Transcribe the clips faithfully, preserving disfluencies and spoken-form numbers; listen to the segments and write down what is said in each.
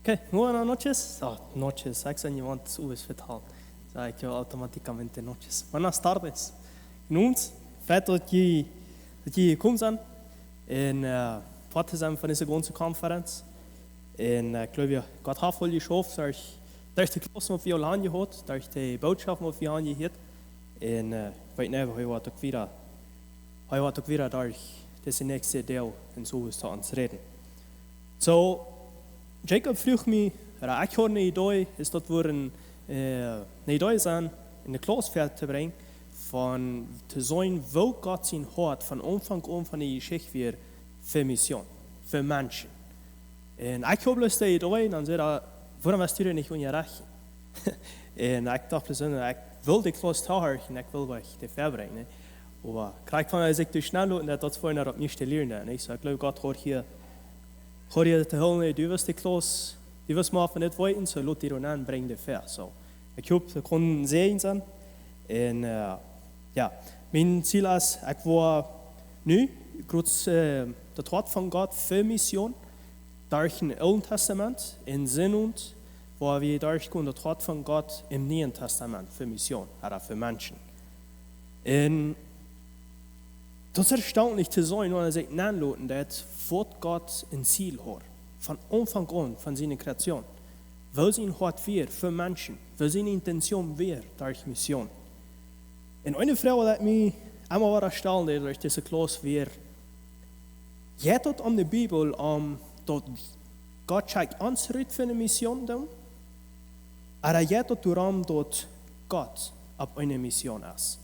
Okay, buenas noches. Oh, noches, ekj sie jemaunt, es vetalen. Saj ekj jo automátikamente noches. Buenas tardes. Nuns, feit daut jie, daut jie jekomen sent. Un, äh, Poat to sennen von dise gaunze Konferenz. Un, äh, ekj gleew, jo, Gott haft väl jeschauft, derch, derch de Klaussen waut wie aul aunjehieet, derch de Bootschoft waut wie aunjehieet. Un, äh, weet nich, hee woat uk wada, hee woat uk wada derch dise näakjste Deel un soo to ons räden. So, Jacob fruach mie, ooda ekj haud eene Idee, es daut wudd een, äh, eene Idee sennen, enne Klauss väatobrinjen, von to seenen, woo Gott sien Hoat von Aunfank aun von de Jeschicht wia fa Mission, fa Menschen. Un ekj haud bloos de Idee, un dan säd hee: "Wuarom woascht du daut nich unjarechten?" Un ekj docht bloos, ekj well de Klauss tohorchen, ekj well waut to väabrinjen, nä? Oba krakjt wan hee sikj doa schnell lot, un daut, daut es fa eena daut mieeschte lieren, nä? So, ekj gleew, Gott haud hia, haud hia to hoolen, nä, du woascht de Klauss, du woascht mau von dit weeten, so lot die dan aun, brinj die väa. So, ekj hop, daut kunn een Säajen sennen. Un, äh, jo, mien Ziel es, ekj well nu kort, äh, daut Hoat von Gott fa Mission, derch daut Oole Tastament, un seenen, woo wie derchgonen daut Hoat von Gott em Nieen Tastament fa Mission, ooda fa Menschen. Un daut es erstaunlich to seenen, wan eena sikj nenloten deit, waut Gott een Ziel haud, von Aunfank aun, von siene Kreation. Woo sien Hoat wia fa Menschen, woo siene Intention wia derch Mission. Un eene Froag, waut mie emma wada stald, derch dise Klauss wia: Jeit daut aun de Bibel, om daut Gott schekjt ons rut fa eene Mission doonen? Ooda jeit daut doarom, daut Gott opp eene Mission es?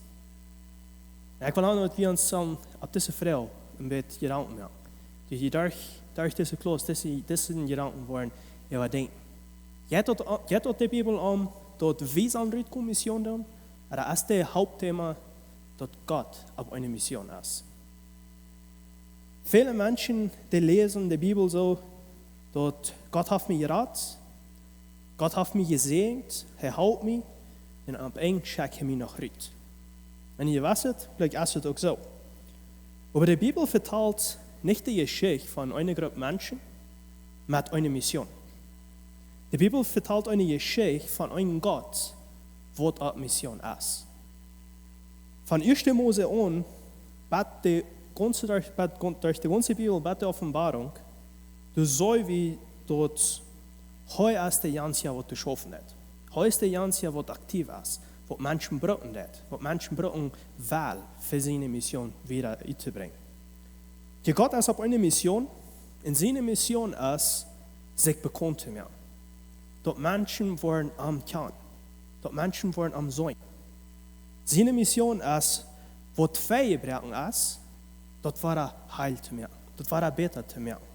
Un ekj well aun, daut wie ons dan opp dise Froag een bät Jedanken moaken. Dee, dee derch, derch dise Klauss, dise, dise Jedanken woaren äwadenkjen. Jeit daut, jeit daut de Bibel om, daut wie sellen rutkomen Mission doonen? Ooda es daut Hauptthema, daut Gott opp eene Mission es? Väle Menschen, dee läsen de Bibel soo, daut Gott haft mie jerat, Gott haft mie jesäajent, hee halpt mie, un aum Enj schekjt hee mie noch rut. Un jie weeten, veleicht es et uk soo. Oba de Bibel vetalt nich de Jeschicht von eene Grupp Menschen met eene Mission. De Bibel vetalt eene Jeschicht von eenen Gott, waut opp Mission es. Von ieeschte Mose aun, bat de gaunze, derch, bat gon-, derch de gaunze Bibel, bat de Openboarunk, doa seenen wie, daut hee es de eensja, waut to schaufen haft. Hee es de eensja, waut aktiv es, waut Menschen brucken deit, waut Menschen brucken well, fa siene Mission wieda uttobrinjen. Jo, Gott es opp eene Mission, un siene Mission es, sikj bekaunt to moaken. Daut Menschen woaren am kjanen. Daut Menschen woaren am seenen. Siene Mission es, waut vebroaken es, daut wada heel to moaken. Daut wada bäta to moaken.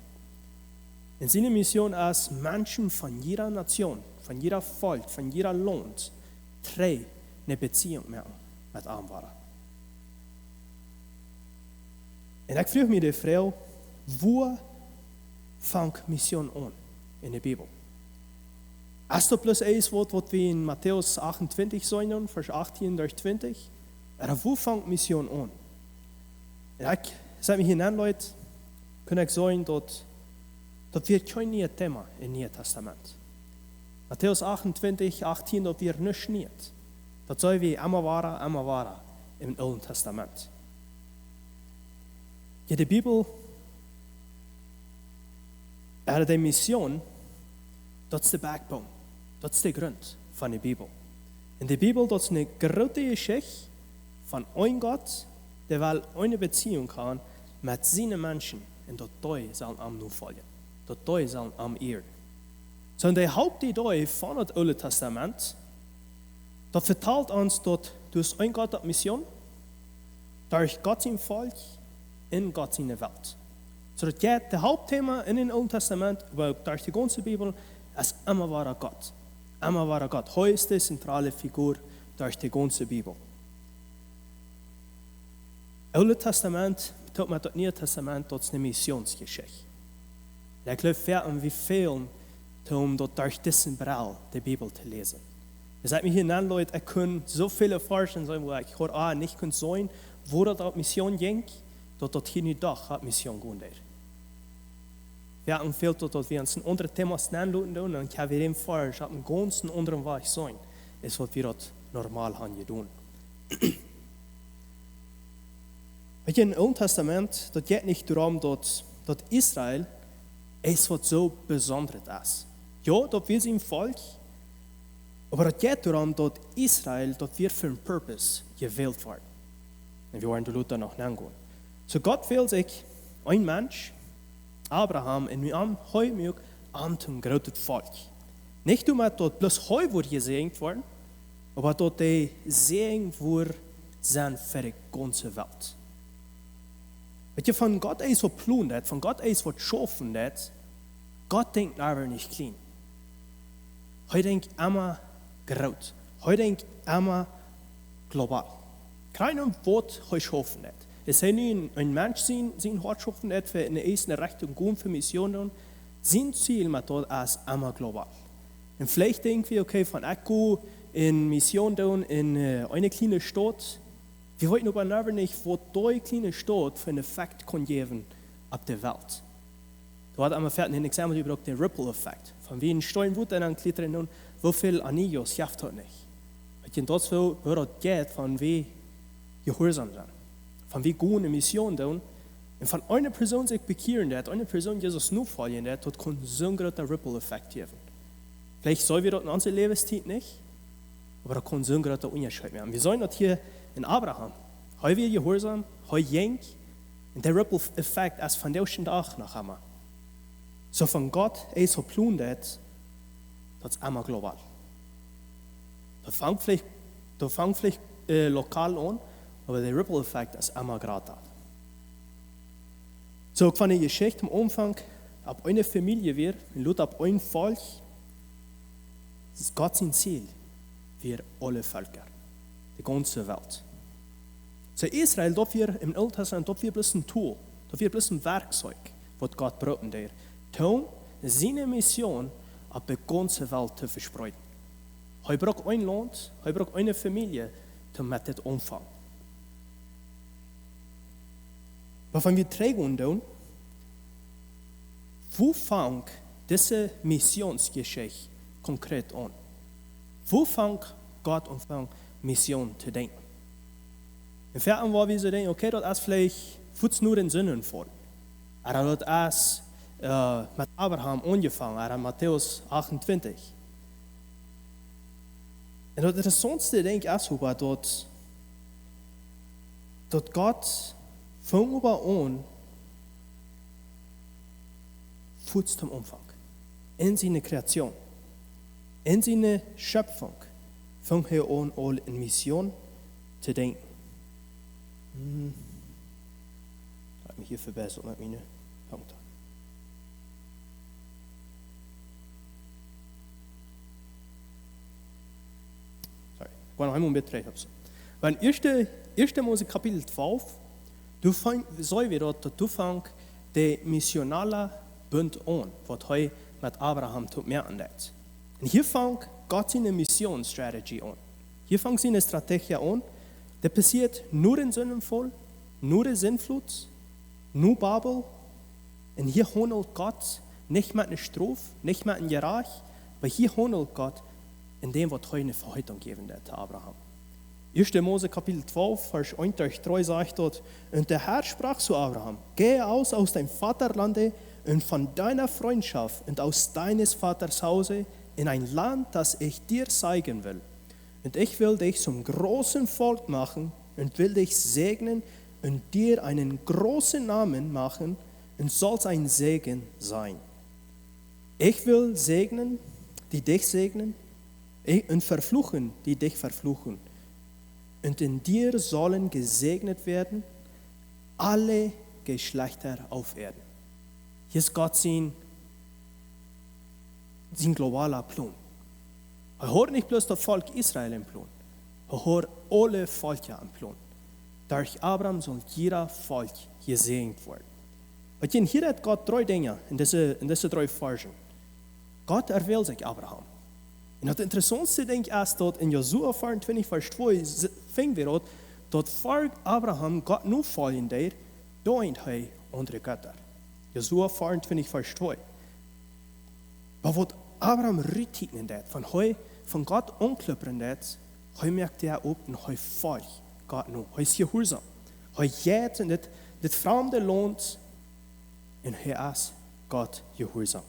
Un siene Mission es, Menschen von jieda Nation, von jieda Volkj, von jieda Launt, trigj eene Beziehunk moaken met am wada. Un ekj fruach mie de Froag, wua fangt Mission aun enne Bibel? Es daut bloos eent waut, waut wie en Matäus achtuntwintich seenen, Varsch achtieen derch twintich? Ooda wua fangt Mission aun? Un ekj, siet mie hia nenleet, kunn ekj seenen, daut, daut wia kjeen nieet Thema em Nieen Tastament. Matäus achtuntwintich achtieen, daut wia nuscht Nieet. Daut seenen wie emma wada, emma wada em Oolen Tastament. Jo, de Bibel, äh, de Mission, daut es de backbone, daut es de Grunt von de Bibel. Un de Bibel, daut es eene groote Jeschicht von een Gott, dee well eene Beziehunk haben met siene Menschen, un daut dee sellen am nofoljen, daut dee sellen am ieren. So, un de Hauptidee von daut Oole Tastament, daut vetalt ons, daut doa es een Gott opp Mission, derch Gott sien Volkj, en Gott siene Welt. So daut jeit, de Hauptthema en daut Oole Tastament, oba uk derch de gaunze Bibel, es emma wada Gott. Emma wada Gott. Hee es de zentrale Figur derch de gaunze Bibel. Oole Tastament, toop met daut Niee Tastament, daut es eene Missionsjeschicht. Un ekj gleew, fa ons, wie fälen, om daut derch disen Brell de Bibel to läsen. Aus ekj mie hia nenleet, ekj kunn soo väle Varschen seenen, wua ekj haud, ah, nich kunnt seenen, woo daut opp Mission jinkj, daut daut hia nu doch opp Mission gonen deed. Jo, un fält daut, daut wie ons en aundre Themas nenloten doonen, dan kjenn wie dän Varsch opp eenen gaunz aundren Wajch seenen, aus waut wie daut normal han jedonen. Weet jie, em Oolen Tastament, daut jeit nich doaromm, daut, daut Israel es waut soo Besondret es. Jo, daut wia sien Volkj, oba daut jeit doaromm, daut Israel, daut wia fa een Purpose jewält worden. Un wie woaren doa lota noch nogonen. Soo Gott wält sikj een Mensch, Abraham, un hee, hee muak am toom grooten Volkj. Nich doamet daut bloos hee wudd jesäajent woaren, oba daut hee Säajen wudd sennen fa de gaunze Welt. Weet jie, wan Gott eent waut plont, wan Gott eent waut schaufen deit, Gott denkjt never nich kjlien. Hee denkjt emma groot. Hee denkjt emma global. Kjeen waut hee schaufen deit. Es hee nu een, een Mensch sien, sien Hoat schaufen deit, fa en de ieeschte Rechtunk gonen, fa Mission doonen, sien Ziel met daut es emma global. Un veleicht denkj wie, okay, wan ekj go en Mission doonen en, äh, eene kjliene Staut, wie weeten oba never nich, waut dee kjliene Staut fa een Effekt kaun jäwen opp de Welt. Doa woat emma foaken een Example jebrukt, de Ripple Effect. Wan wie een Steen Wota nenn kjliedren doonen, woo väl Anillos jeft daut nich? Weet jie, daut es woo, woo daut jeit, wan wie jehuarsom sent. Wan wie goode Mission doonen, un wan eene Persoon sikj bekjieren deit, eene Persoon Jesus nofoljen deit, daut kaun soon grooten Ripple Effect jäwen. Veleicht seenen wie daut en onse Läwenstiet nich, oba daut kaun soon grooten Unjascheet moaken. Wie seenen daut hia en Abraham. Hee wia jehuarsom, hee jinkj, un de Ripple Effect es vondoag dän Dach noch emma. Soo wan Gott eent waut plont deit, daut es emma global. Daut fangt veleicht, daut fangt veleicht, äh, lokal aun, oba de Ripple Effect es emma grata. Soo, ekj fang de Jeschicht aum Aunfank opp eene Famielje wia, un lota opp een Volkj. Daut es Gott sien Ziel, wia aule Velkja, de gaunze Welt. Soo Israel, daut wia em Oolen Tastament, daut wia bloos een Tool, daut wia bloos een Werkzeug, waut Gott brucken deed, toom siene Mission opp de gaunze Welt to vespreeden. Hee brukt een Launt, hee brukt eene Famielje, toom met dit aunfangen. Oba wan wie trigjgonen doonen, woo fangt dise Missionsjeschicht konkret aun? Woo fangt Gott aun, fangt Mission to denkjen? Un foaken woa wie soo denkjen, okay, daut es veleicht fuaz no dän Sindenfaul. Ooda daut es, äh, met Abraham aunjefongen, ooda Matäus achtuntwintich. Un daut interessauntste, denkj ekj, es oba daut, daut Gott funk oba aun, fuaz toom Aunfank. En siene Kreation, en siene Schöpfunk, funk hee aun, aul en Mission to denkjen. Hm. Ekj hab mie hia vebessat met miene Punkten. Sorry, ekj woa noch eemol een bät trigj opp. Bie ieeschte, ieeschte Mose Kapitel twalf, doa fang, seenen wie daut, daut doa fangt de missionale Bunt aun, waut hee met Abraham to moaken deed. Un hia fangt Gott siene Mission Strategy aun. Hia fangt siene Strategie aun. Daut passieet no dän Sindenfaul, no de Sintflut, no Babel. Un hia haundelt Gott nich met eene Strof, nich met een Jerecht, oba hia haundelt Gott en däm, waut hee eene Veheitunk jäwen deed to Abraham. Ieeschte Mose Kapitel twalf, Varsch eent derch dree sajcht daut: „Und der Herr sprach zu Abraham: Gehe aus, aus deinem Vaterlande und von deiner Freundschaft und aus deines Vaters Hause in ein Land, das ich dir zeigen will. Und ich will dich zum großen Volk machen und will dich segnen und dir einen großen Namen machen und sollst ein Segen sein. Ich will segnen, die dich segnen, und verfluchen, die dich verfluchen. Und in dir sollen gesegnet werden alle Geschlechter auf Erden.“ Hia es Gott sien, sien globaler Plon. Hee haud nich bloos daut Volkj Israel em Plon. Hee haud aule Velkja em Plon. Derch Abraham saul jieda Volkj jesäajent woaren. Weet jie, hia haft Gott dree Dinja en dise, en dise dree Varschen. Gott erwält sikj Abraham. Un daut interessauntste, denkj ekj, es daut en Josua veeauntwintich, Varsch twee, se-, finj wie daut, daut ver Abraham Gott nofoljen deed, deend hee aundre Jetta. Josua veeauntwintich, Varsch twee. Oba waut Abraham ruttiekjnen deed, wan hee von Gott aunklopen deed, hee moakt de Däa op un hee folcht Gott no. Hee es jehuarsom. Hee jeit en dit, dit framde Launt un hee es Gott jehuarsom.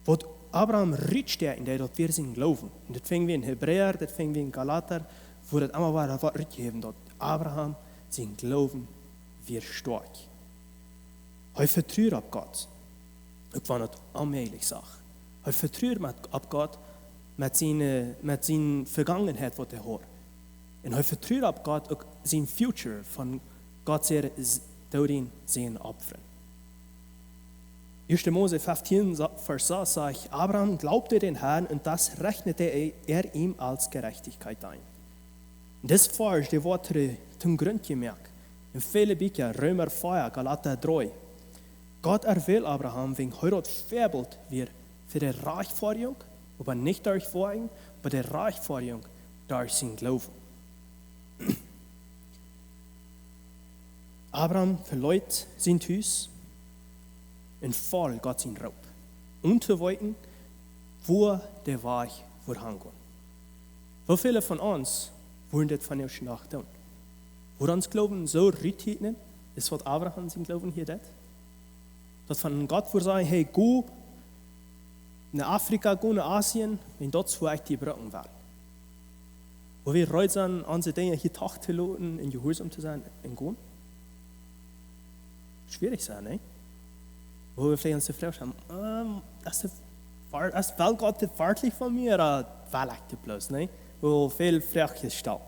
Waut Abraham rutstäakjen deed, daut wia sien Gloowen. Un daut finj wie en Hebräa, daut finj wie en Galata, wua daut emma wada woat rutjehäwen, daut Abraham sien Gloowen wia stoakj. Hee vetrud opp Gott, uk wan et onmäajlich sach. Hee vetrud met, opp Gott met siene, met siene Vegangenheit, waut hee haud. Un hee vetrud opp Gott uk sien future von Gott säd, s-, doot dien Sän opfren. Ieeschte Mose feftieen, sa-, Varsch sas sajcht: Abraham glaubte den Herrn und das rechnete er ihm als Gerechtigkeit ein. Dis Varsch, dee woat to de, tom Grunt jemoakt en väle Bieekja, Reema vea, Galata dree. Gott erwählt Abraham wäajen hee daut Väabilt wia fa de Rajchtfoadjunk, oba nich derch Woakjen, oba de Rajchtfoadjunk derch sien Gloowen. Abraham veleet sien Tus un folcht Gott sien Roop, onen to weeten, wua de Wajch woat hangonen. Woo väle von ons wudden dit vondoag doonen? Wudden ons Gloowen soo ruttiekjnen, es waut Abraham sien Gloowen hia deed? Daut von Gott wudd sajen: Hey, go no Afrika, go no Asien, un daut es, wua ekj die brucken well. Wua wie reed sent, onse Dinja hia toch to loten un jehuarsom to sennen un gonen? Schwierig sennen, nä? Wua wie veleicht ons de Froag stalen: Ähm, es de, es, well Gott dit werkjlich von mie, ooda well ekj dit bloos, nä? Woo väl Froagen stalt.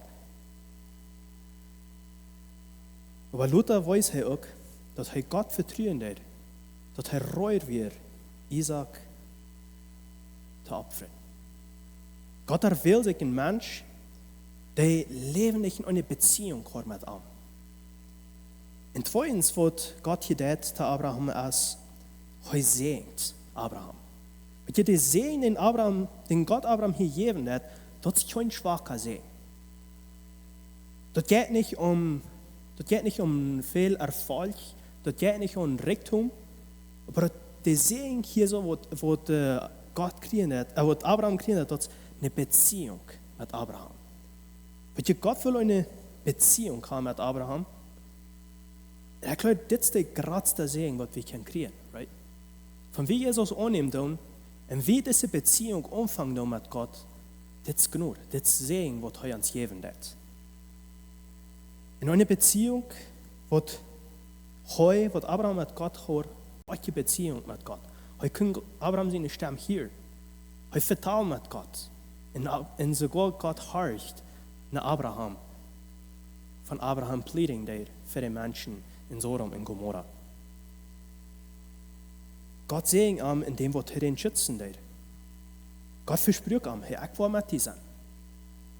Oba lota wees hee uk, daut hee Gott vetruen deed, daut hee reed wia, Isaak to opfren. Gott erwält sikj een Mensch, dee läwendich en eene Beziehung haud met am. Un tweedens, waut Gott hia deed to Abraham, es, hee säajent Abraham. Weetst, de Säajen, dän Abraham, dän Gott Abraham hia jäwen deed, daut es kjeen schwaka Säajen. Daut jeit nich om, daut jeit nich om väl Erfolg, daut jeit nich om Rikjdom, oba daut, de Säajen hia soo, waut, waut, äh, Gott kjrieen deed, äh, waut Abraham kjrieen deed, daut es eene Beziehung met Abraham. Weetst, Gott well eene Beziehung haben met Abraham. Un ekj jleew, dit es de jratste Säajen, waut wie kjennen kjrieen, right? Wan wie Jesus aunnämen doonen un wie dise Beziehung aunfangen doonen met Gott, dit es Jnod, dit es Säajen, waut hee ons jäwen deed. Un eene Beziehung, waut hee, waut Abraham met Gott haud, eene Beziehung met Gott. Hee kunn Abraham siene Stemm hieren. Hee vetald met Gott. Un, un soogoa Gott horcht no Abraham, wan Abraham pleading deed fa de Menschen en Sodom un Gomorra. Gott säajent am en däm, waut hee dän schützen deed. Gott vesprakjt am: Hey, ekj woa met die sennen.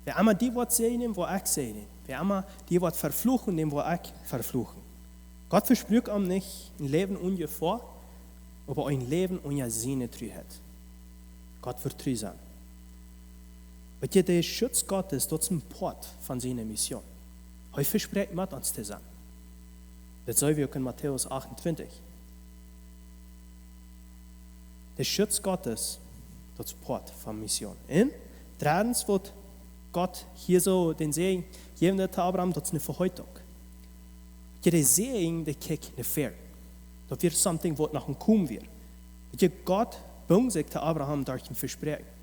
Wäa emma die woat säajnen, woa ekj säajnen. Wäa emma die woat vefluchen, däm woa ekj vefluchen. Gott vesprakjt am nich een Läwen onen Jefoa, oba een Läwen unja siene Truheit. Gott woat tru sennen. Weetst, de Schutz Gottes, daut es een Poat von siene Mission. Hee vesprakjt, met ons to sennen. Daut seenen wie uk en Matäus achtuntwintich. De Schutz Gottes, daut es Poat von Mission. Un dreddens, waut Gott hia soo dän Säajen jäwen deed to Abraham, daut es eene Vehütung. Weetst, de Säajen, dee kjikjt no väaren. Daut wia something, waut noch to komen wia. Weetst, Gott bunk sikj to Abraham derch een Vespräakjen.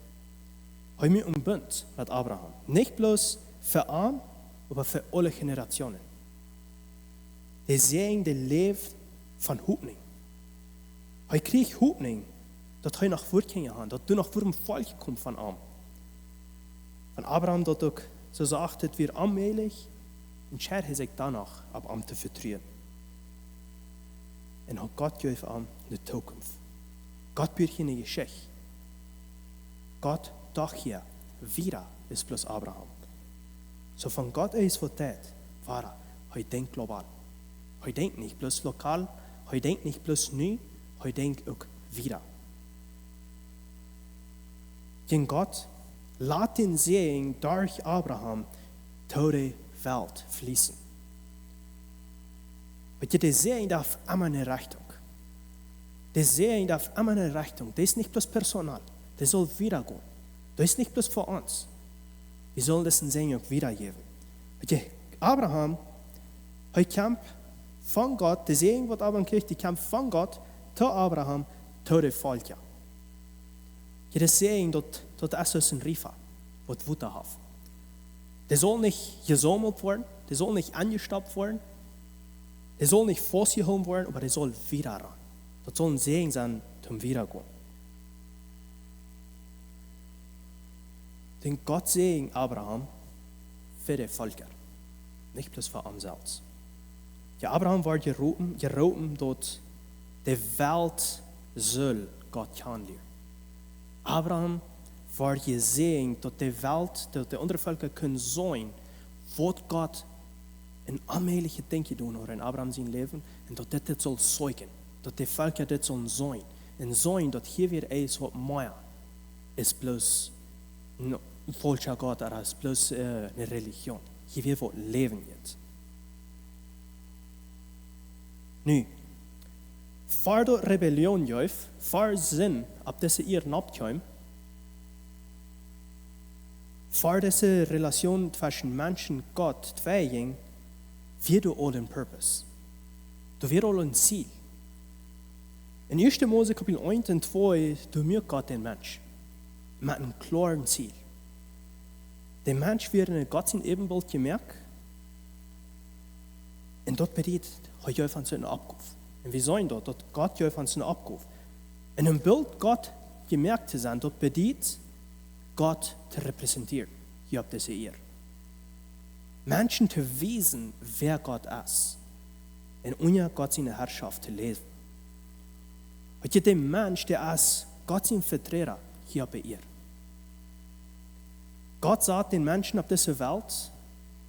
Hee muak een Bunt met Abraham. Nich bloos fa am, oba fa aule Generationen. De Säajen, dee läft von Hopninj. Hee kjrieech Hopninj, daut hee noch woat Kjinja han, daut doa noch woat een Volkj komen von am. Wan Abraham daut uk soo sach, daut wia onmäajlich, entscheed hee sikj dan noch, opp am to vetruen. Un Gott jeef am de Zukunft. Gott buat hia eene Jeschicht. Gott docht hia wieda aus bloos Abraham. Soo wan Gott es waut deit, wada, hee denkjt global. Hee denkjt nich bloos lokal, hee denkjt nich bloos nu, hee denkjt uk wieda. Dän Gott lat dän Säajen derch Abraham to de Welt fließen. Weetst, de Säajen deit emma eene Rechtunk. De Säajen deit emma ne Rechtunk. Dee es nich bloos personal. Dee saul wieda gonen. Dee es nich bloos fa ons. Wie sellen disen Säajen uk wieda jäwen. Weetst, Abraham, hee kjemt von Gott, de Säajen waut Abraham kjrieech, dee kjemt von Gott to Abraham, to de Volkja. Hia es Säajen, daut, daut es aus een Riefa, waut Wota haft. Dee saul nich jesaumelt woaren, dee saul nich aunjestoppt woaren, dee saul nich faustjehoolen woaren, oba dee saul wieda rannen. Daut saul een Säajen sennen toom wieda gonen. Dan Gott säajent Abraham fa de Volkja, nich bloos fa am selfst. Jo, Abraham wort jeroopen, jeroopen daut de Welt sull Gott kjanen lieren. Abraham wort jesäajent, daut de Welt, daut de aundre Volkja kunnen seenen, waut Gott een onmäajlichet Dinkj jedonen haud en Abraham sien Läwen, un daut dit, dit saul zeijen, daut de Volkja dit sullen seenen. Un seenen, daut hia wia eent waut mea es bloos een faulscha Gott, ooda es bloos, äh, ne Religion. Hia wia waut Läwen jeft. Nu, ver daut Rebellion jeef, ver Sind opp dise Ieed nopp kjeem, ver dise Relation tweschen Mensch un Gott twei jinkj, wia doa aul een Purpose. Doa wia aul een Ziel. En Ieeschte Mose Kapitel eent un twee, doa muak Gott dän Mensch met een kloaret Ziel. De Mensch wia en Gott sien Äwenbilt jemoakt, un daut bediet, hee jeef ons eene Oppgow. Un wie seenen daut, daut Gott jeef ons eene Oppgow. En een Bilt Gott jemoakt to sennen, daut bediet, Gott to repräsentieren hia opp dise Ieed. Menschen to wiesen, wäa Gott es. Un unja Gott siene Herrschaft to läwen. Weetst, de Mensch, dee es Gott sien Veträda hia opp de Ieed. Gott sat dän Menschen opp dise Welt,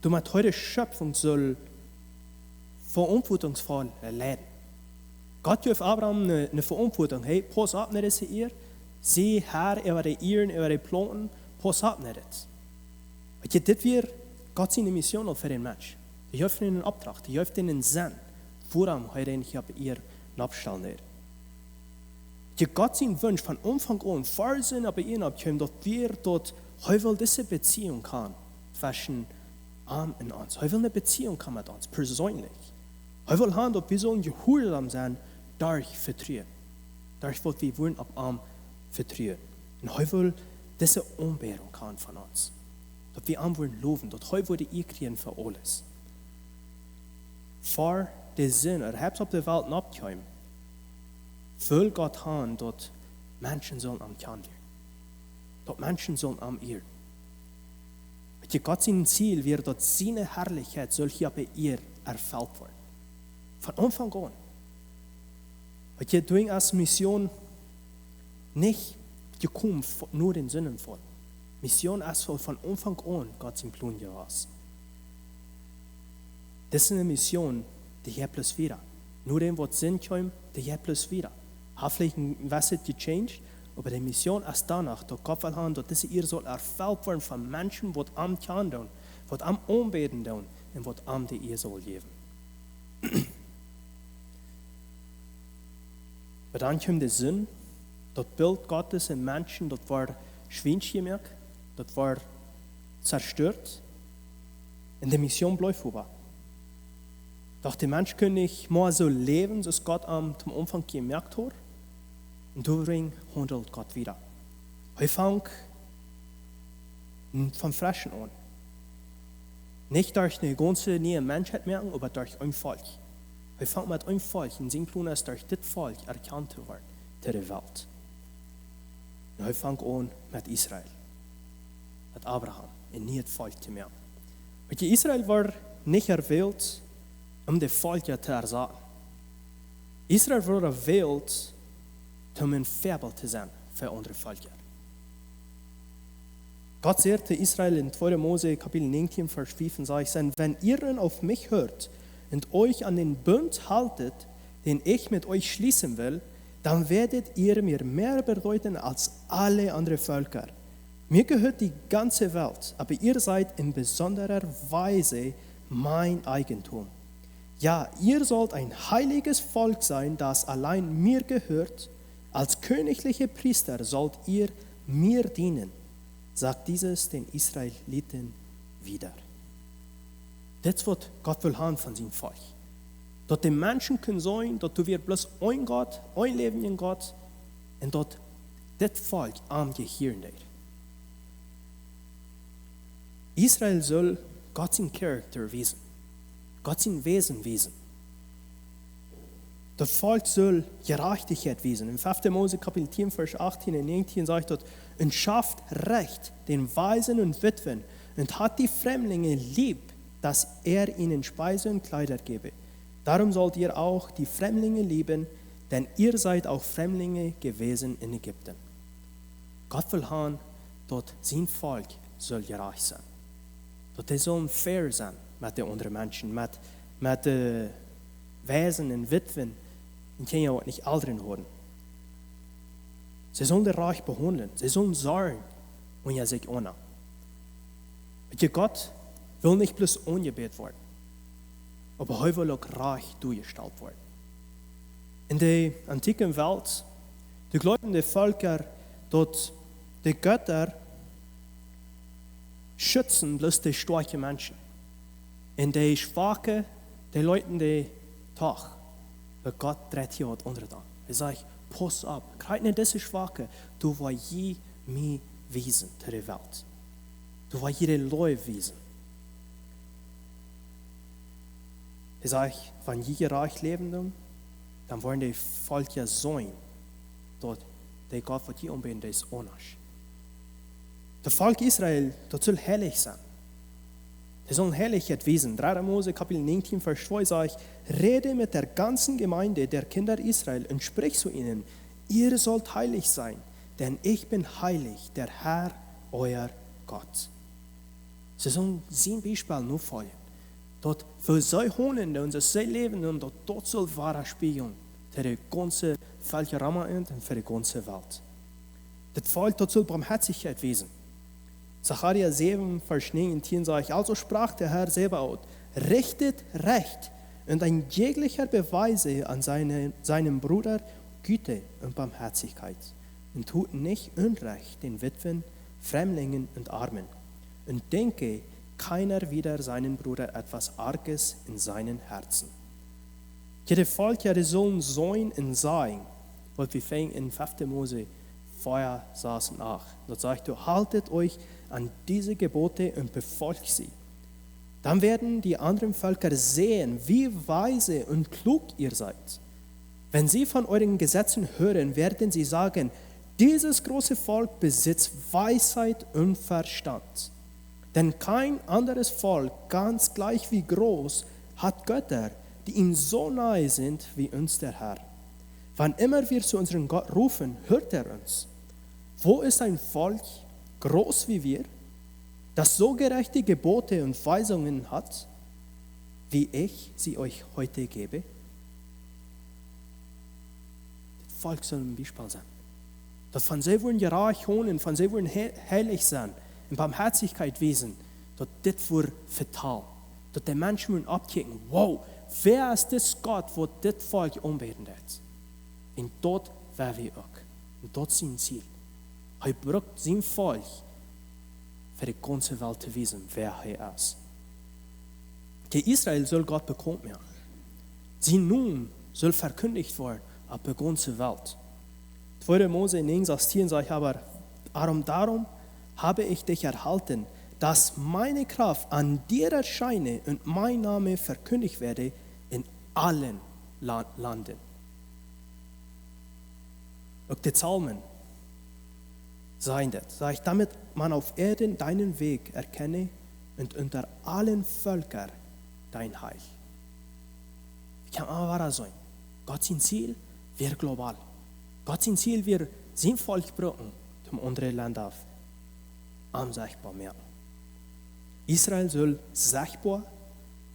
doamet hee de Schöpfung sull veauntwuatungsvoll leiden. Gott jeef Abraham ne, ne Veauntwuatunk. Hey, pauss opp no dise Ieed. Sie Herr äwa de Ieren, äwa de Plaunten. Pauss opp no dit. Weetst, dit wia Gott siene Mission aul fa dän Mensch. Dee jeef am eenen Opdrach, dee jeef am eenen Senn, wuarom hee dän hia opp de Ieed noppstalen deed. Jo, Gott sien Wunsch von Aunfank aun, ver Sind opp de Ieed nopp kjeem, daut wia daut hee well dise Beziehung haben tweschen am un ons. Hee well ne Beziehung haben met ons, perseenlich. Hee well haben, daut wie sullen jehuarsom sennen derch Vetruen. Derch waut wie wudden opp am vetruen. Un hee well dise Aunbädunk haben von ons. Daut wie am wudden lowen, daut hee wudd de Ea kjrieen fa aules. Ver de Sind, ooda hee opp de Welt nopp kjeem, well Gott haben, daut Menschen sullen am kjanen lieren. Daut Menschen sullen am ieren. Weetst, Gott sien Ziel wia, daut siene Harlichkjeit sull hia opp de Ieed erfelt woaren. Von Aunfank aun. Weetst, doa es Mission nich jekomen vo-, no dän Sindenfaul. Mission es von, von Aunfank aun Gott sien Plon jewast. Dit es ne Mission, dee jeit bloos wieda. No däm waut Sind kjeem, dee jeit bloos wieda. Haft veleicht een bät jechanged, oba de Mission es doano, daut Gott well haben, daut dise Ieed saul erfelt woaren von Menschen, waut am kjanen doonen, waut am aunbäden doonen un waut am de Ea sullen jäwen. Oba dan kjeem de Sind, daut Bilt Gottes en Menschen, daut wort schwiensch jemoakt, daut wort zerstöat, un de Mission bleef äwa. Doch de Mensch kunn nich mea soo läwen, soo aus Gott am toom Aunfank jemoakt haud. Un doawäajen haundelt Gott wieda. Hee fangt n-, von freschen aun. Nich derch ne gaunze niee Menschheit moaken, oba derch een Volkj. Hee fangt met een Volkj, un sien Plon es, derch dit Volkj erkjant to woaren to de Welt. Un hee fangt aun met Israel, met Abraham, een niet Volkj to moaken. Weetst, Israel wort nich erwählt, om de Volkja to ersazen. Israel wort erwählt, om een Väabilt to sennen fa aundre Volkja. Gott säd to Israel en Tweede Mose Kapitel neunzehn, Varsch fünf un sechs: „Denn wenn ihr nun auf mich hört und euch an den Bund haltet, den ich mit euch schließen will, dann werdet ihr mir mehr bedeuten als alle anderen Völker. Mir gehört die ganze Welt, aber ihr seid in besonderer Weise mein Eigentum.“ Ja, ihr sollt ein heiliges Volk sein, das allein mir gehört. Als königliche Priester sollt ihr mir dienen, sagt dieses den Israeliten wieder. Dit es waut Gott well haben von sien Volkj. Daut de Menschen kjennen seenen, daut du wia bloos een Gott, een läwendja Gott, un daut dit Volkj am jehieren deed. Israel sull Gott sien Charakter wiesen, Gott sien Wäsen wiesen. Daut Volkj sull Jerajchtichkjeit wiesen. En fefte Mose Kapitel tieen, Varsch achtieen un näajentieen sajcht daut: „Und schafft Recht den Waisen und Witwen und hat die Fremdlinge lieb, dass er ihnen Speise und Kleider gebe. Darum sollt ihr auch die Fremdlinge lieben, denn ihr seid auch Fremdlinge gewesen in Ägypten.“ Gott well haben, daut sien Volkj sull jerajcht sennen. Daut dee sullen fair sennen met de aundre Menschen, met, met de Waisen un Witwen un Kjinja, waut nich Elren hauden. See sullen dee rajcht behaundlen. See sullen sorjen, wan see sikj aunneemen. Weet jie, Gott well nich bloos aunjebät woaren, oba hee well uk rajcht doajestalt woaren. En de antieke Welt, doa jleewden de Volkja, daut de Götta schutzten bloos de stoakje Menschen. Un de schwakje, dee leeten dee doch. Oba Gott dreit hia waut aundret aun. Hee sajcht: „Pauss opp, kjikjt no dise Schwakje, doa woa jie mie wiesen to de Welt. Doa woa jie de Leew wiesen.“ Hee sajcht: „Wan jie jerajcht läwen doonen, dan woaren de Volkja seenen, daut de Gott, waut jie aunbäden, dee es aundasch.“ Daut Volkj Israel, daut sull heilich sennen. Dee sullen Heilichkjeit wiesen. Dredde Mose Kapitel näajentieen, Varsch twee sajcht: „Rede mit der ganzen Gemeinde der Kinder Israel und sprich zu ihnen: Ihr sollt heilig sein, denn ich bin heilig, der Herr, euer Gott.“ See sullen sien Biespel nofoljen. Daut, woo see haundlen un woo see läwen, un daut, daut sull wadaspieejlen fa de gaunze Welt, fa de Gemeinde un fa de gaunze Welt. Daut Volkj, daut sull Barmhoatichkjeit wiesen. Sacharja säwen, Varsch näajentieen sajcht: „Also sprach der Herr Zebaot: Richtet Recht und in jeglicher Weise an seine, seinem Bruder Güte und Barmherzigkeit, und tut nicht Unrecht den Witwen, Fremdlingen und Armen, und denke keiner wider seinem Bruder etwas Arges in seinem Herzen.“ Jede Volkja, dee sullen seenen un sajen, waut wie finjen en fefte Mose vea, sas un acht. Daut sajcht: „Haltet euch an diese Gebote und befolgt sie. Dann werden die anderen Völker sehen, wie weise und klug ihr seid. Wenn sie von euren Gesetzen hören, werden sie sagen: Dieses große Volk besitzt Weisheit und Verstand. Denn kein anderes Volk, ganz gleich wie groß, hat Götter, die ihnen so nahe sind wie uns der Herr. Wann immer wir zu unserem Gott rufen, hört er uns. Wo ist ein Volk, groß wie wir, das so gerechte Gebote und Weisungen hat, wie ich sie euch heute gebe?“ Daut Volkj sull een Biespel sennen. Daut wan see wudden jerajcht haundlen, wan see wudden he-, heilich sennen un Barmhoatichkjeit wiesen, daut dit wudd vetalen. Daut de Menschen wudden oppkjikjen: „Wow, wäa es dis Gott, waut dit Volkj aunbäden deit?“ Un daut wellen wie uk. Un daut es sien Ziel. Hee brukt sien Volkj fa de gaunze Welt to wiesen, wäa hee es. De Israel sull Gott bekaunt moaken. Sien Nomen sull vekjindjt woaren opp de gaunze Welt. Tweede Mose näajen sastieen sajcht: „Aber darum, darum habe ich dich erhalten, dass meine Kraft an dir erscheine und mein Name verkündigt werde in allen La-, Landen.“ Uk de Psalmen sajen daut, sajcht: „Damit man auf Erden deinen Weg erkenne und unter allen Völkern dein Heil.“ Wie kaun daut woa sennen? Gott sien Ziel wia global. Gott sien Ziel wia, sien Volkj brucken, om aundre Lenda am sechtboa moaken. Israel sull sechtboa,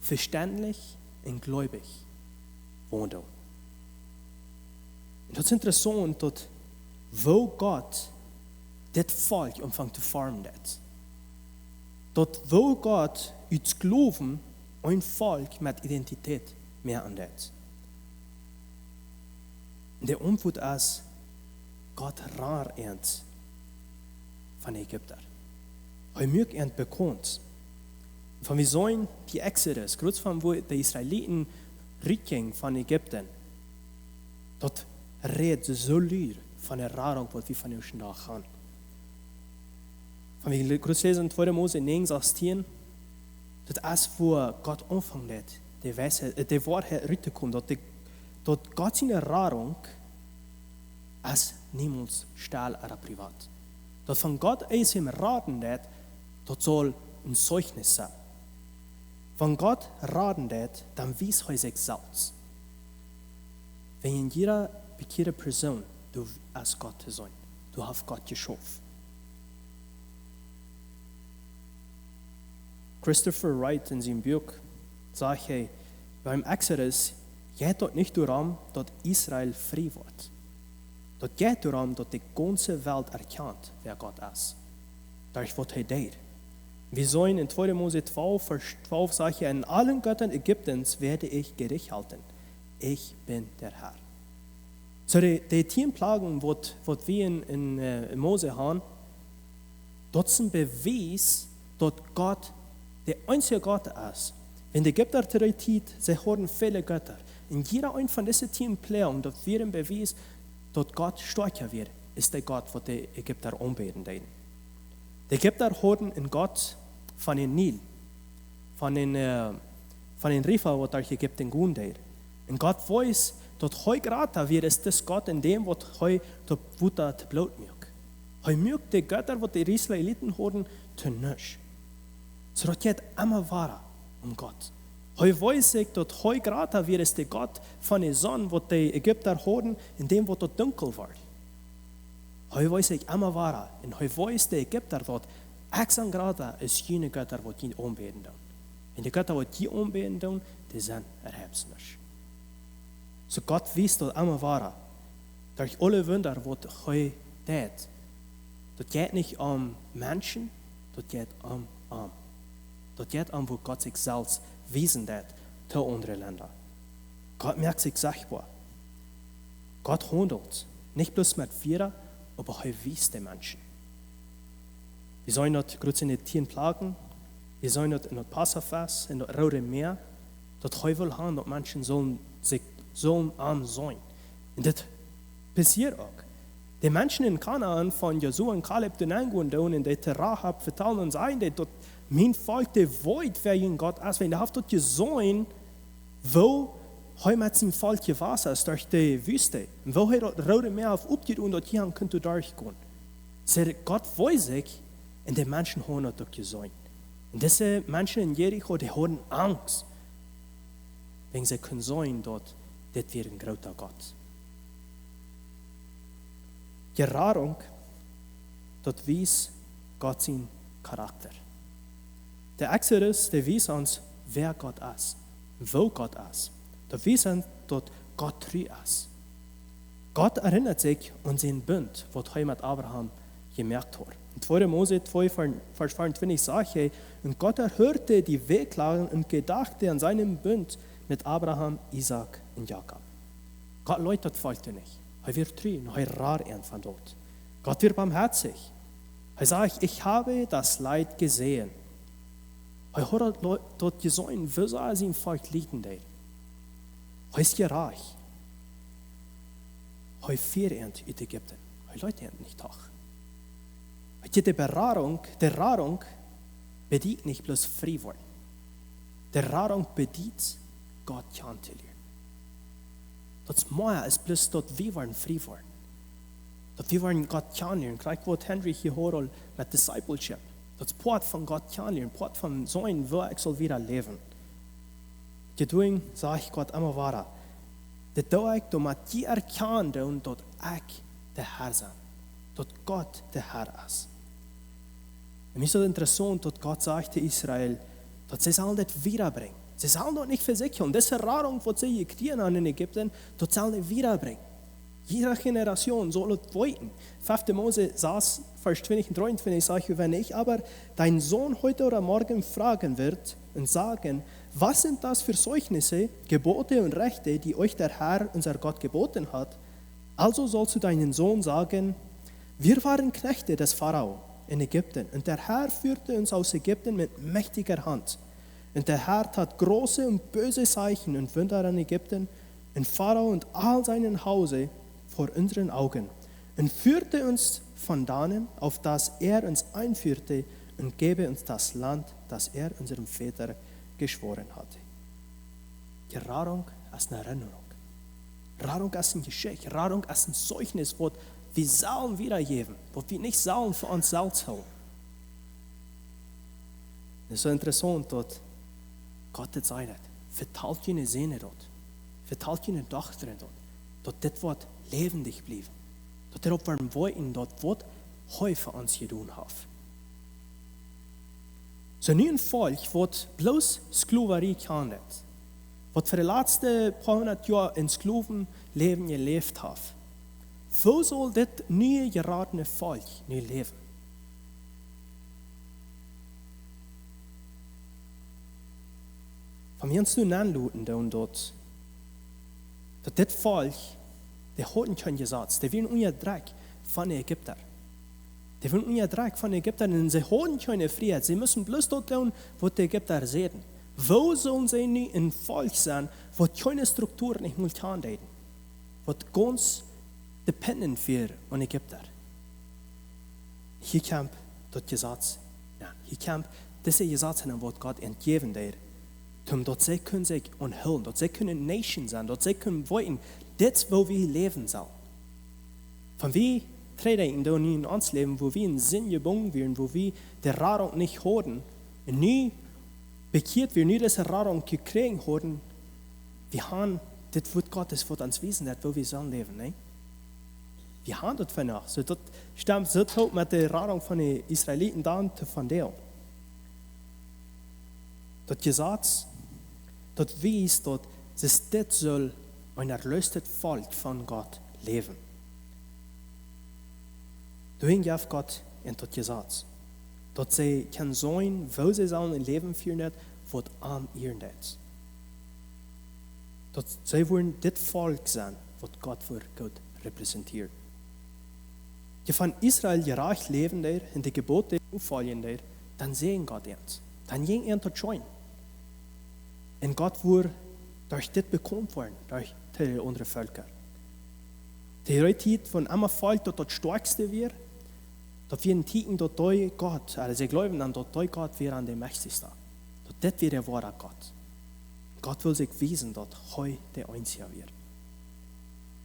vestendlich un gleubich waundlen. Un daut es interessaunt, daut woo Gott dit Volkj aunfangt to formen deed. Daut woo Gott ut Gloowen een Volkj met Identität moaken deed? Un de Auntwuat es, Gott rad an von de Ägipta. Hee muak an bekaunt. Wan wie seenen, de Exodus, krakjt von woo de Israeliten rutjinjen von Ägipten, daut rät soo lud von de Radunk, waut wie vondoag haben. Wan wie krakjt läsen en twee Mose näajen sastieen, daut es wua Gott aunfangen deed, de Weisheit, äh, de Woarheit ruttokomen, daut de, daut Gott siene Radunk es niemols stell ooda privat. Daut wan Gott eent am raden deed, daut saul een Zeichnis sennen. Wan Gott raden deed, dan wiest hee sikj selfst. Wan jieda bekjeade Persoon, du hast Gott to seenen, du hast Gott jeschaufen. Christopher Wright en sien Buak sajcht hee, biem Exodus jeit daut nich doaromm, daut Israel frie woat. Daut jeit doaromm, daut de gaunze Welt erkjant, wäa Gott es. Derch waut hee deed. Wie seenen en twee Mose twalf, Varsch twalf sajcht hee, "An allen Göttern Ägyptens werde ich Gericht halten. Ich bin der Herr." Soo de, de tieen Plagen, waut, waut wie en, en, äh, en Mose haben, daut es een Bewies, daut Gott de eensje Gott es. Wan de Ägipta to dee Tiet, see hauden väle Götta. Un jieda eent von dise tieen Plagen, daut wia een Bewies, daut Gott stoakja wia, aus de Gott, waut de Ägipta aunbäden deeden. De Ägipta hauden een Gott von dän Nil, von dän, äh, von dän Riefa, waut derch Ägipten gonen deed. Un Gott wees, daut hee jrata wia aus dis Gott en däm, waut hee daut Wota to Bloot muak. Hee muak de Götta, waut de Israeliten hauden, to nuscht. Soo daut jeit emma wieda om Gott. Hee wees sikj, daut hee jrata wia aus de Gott von de Sonn, waut de Ägipta hauden, en däm, waut daut dunkel wort. Hee wees sikj emma wieda. Un hee wees de Ägipta daut, ekj sie jrata aus june Götta, waut jie aunbäden doonen. Un de Götta, waut jie aunbäden doonen, dee sent äwahaupt nuscht. Soo Gott wiest daut emma wieda. Derch aule Wunda, waut hee deed. Daut jeit nich om Menschen, daut jeit om, om. Daut jeit om, woo Gott sikj selfst wiesen deed to aundre Lenda. Gott moakt sikj sichtboa. Gott haundelt. Nich bloos met Wieed, oba hee wiest de Menschen. Wie seenen daut krakjt en de tieen Plagen, wie seenen daut en daut Passafest, en daut Roode Mäa, daut hee well haben, daut Menschen sellen sikj, sellen am seenen. Un dit passieet uk. De Menschen en Kanaan, wan Josua un Kaleb doa nenn gonen doonen un dee to Rahab vetalen un sajen, dee daut, mien Volkj, dee weet, wäa jun Gott es, wan dee haft daut jeseenen, woo hee met sien Volkj jewast es derch de Wüste. Un woo hee daut Roode Mäa haft opjedonen, daut hee kunn derchgonen. See, Gott wees sikj, un de Menschen haben daut uk jeseenen. Un dise Menschen en Jericho, dee hauden Angst. Wan see kunnen seenen, daut dit wia een groota Gott. De Radunk, daut wiest Gott sien Karakta. De Exodus, dee wiest ons, wäa Gott es, woo Gott es. Daut wiest ons, daut Gott tru es. Gott erinnert sikj aun sienen Bunt, waut hee met Abraham jemoakt haud. En twee Mose twee, Varsch vierundzwanzig sajcht hee, „Und Gott erhörte die Wehklagen und gedachte an seinen Bund mit Abraham, Isaak und Jakob.“ Gott leet daut Volkj nich. Hee wia tru un hee rad an von daut. Gott wia barmherzig. Hee sajcht, „Ich habe das Leid gesehen.“ Hee haud daut, daut jeseenen, woo sea sien Volkj lieden deed. Hee es jerajcht. Hee fieed an ut Ägipten. Hee leet an nich doch. Hee jeft de Beradunk, de Radunk bediet nich bloos frie woaren. De Radunk bediet Gott kjanen to lieren. Daut es mea aus bloos daut wie woaren frie woaren. Daut wie woaren Gott kjanen lieren. Krakjt waut Henry hia haud met Discipleship. Daut es Poat von Gott kjanen lieren, Poat von seenen, woo ekj saul wieda läwen. Doaderch sajcht Gott emma wieda, „Dit doo ekj, doamet jie erkjanen doonen, daut ekj de Herr sie, daut Gott de Herr es.“ Un mie es daut interessaunt, daut Gott sajcht to Israel, daut see sellen dit wiedabrinjen. See sellen daut nich fa sikj hoolen. Dise Radunk, waut see jekjräajen haben en Ägipten, daut sellen see wiedabrinjen. Jede Generation soll es weeten. Fünfte Mose sechs, Vers zwanzig und dreiundzwanzig sagt: „Wenn ich aber deinen Sohn heute oder morgen fragen wird und sagen: Was sind das für Zeugnisse, Gebote und Rechte, die euch der Herr, unser Gott, geboten hat?“ Also sollst du deinen Sohn sagen: Wir waren Knechte des Pharao in Ägypten, und der Herr führte uns aus Ägypten mit mächtiger Hand. Und der Herr tat große und böse Zeichen und Wunder an Ägypten, in Pharao und all seinem Hause vor unseren Augen, und führte uns von dannen, auf das er uns einführte, und gebe uns das Land, das er unserem Vater geschworen hatte. Die Radunk es eene Erinnerung. Radunk es eene Jeschicht. Radunk es een Zeugnis, waut wie sellen wiedajäwen, waut wie nich sellen fa ons selfst hoolen. Et es soo interessaunt, daut Gott daut sajcht: Vetalt june Säns daut. Vetalt june Dochtren daut. Daut dit woat läwendich bliewen. Daut dit opp woaren weeten, daut waut hee fa ons jedonen haft. Soo nu een Volkj, waut bloos Skloverie kjand, waut fa de latste poa hundat Joa en Sklowenläwen jeläft haft. Woo saul dit niee jeratne Volkj nu läwen? Wan wie ons nu aunloten doonen, daut, daut dit Volkj, dee hauden kjeen Jesaz, dee wieren unjadrekjt von de Ägipta. Dee wieren unjadrekjt von de Ägipta un see hauden kjeene Frieheit. See musten bloos daut doonen, waut de Ägipta säden. Woo sullen see nu een Volkj sennen, waut kjeene Struktua nich mol kjanen deeden? Waut gaunz dependent wia aun Ägipta. Hia kjemt daut Jesaz. Jo, hia kjemt dise Jesaz aun, waut Gott an jäwen deed, om daut see kunnen sikj aunhoolen, daut see kunnen eene Nation sennen, daut see kunnen weeten, dit es woo wie läwen sellen. Wan wie trigjdenkjen doa nu en ons Läwen, woo wie en Sind jebungen wieren, woo wie de Radunk nich hauden, un nu bekjieet wieren, nu dise Radunk jekjräajen hauden, wie haben dit Wort Gottes, waut ons wiest, daut woo wie sellen läwen, nä? Wie haben daut vondoag. Soo, daut stemt soo toop met de Radunk von de Israeliten dan to vondoag. Daut Jesaz, daut wiest, daut see dit sellen een erleestet Volkj von Gott läwen. Doawäajen jeef Gott an daut Jesaz, daut see kjennen seenen, woo see sellen een Läwen fieren, waut am ieren deed. Daut see wudden dit Volkj sennen, waut Gott fa goot repräsentieren. Wan Israel jerajcht läwen deed un de Jebote nofoljen deed, dan säajend Gott an. Dan jinkj an daut scheen. Un Gott wudd derch dit bekaunt woaren, derch de aundre Velkja. De Tiet, wan een Volkj daut, daut stoakjste wia, daut wia een Tieekjen, daut dee Gott, aulsoo see jleewden dan, daut dee Gott wia aun de mächtichste. Daut dit wia de woare Gott. Gott wull sikj wiesen, daut hee de eensje wia.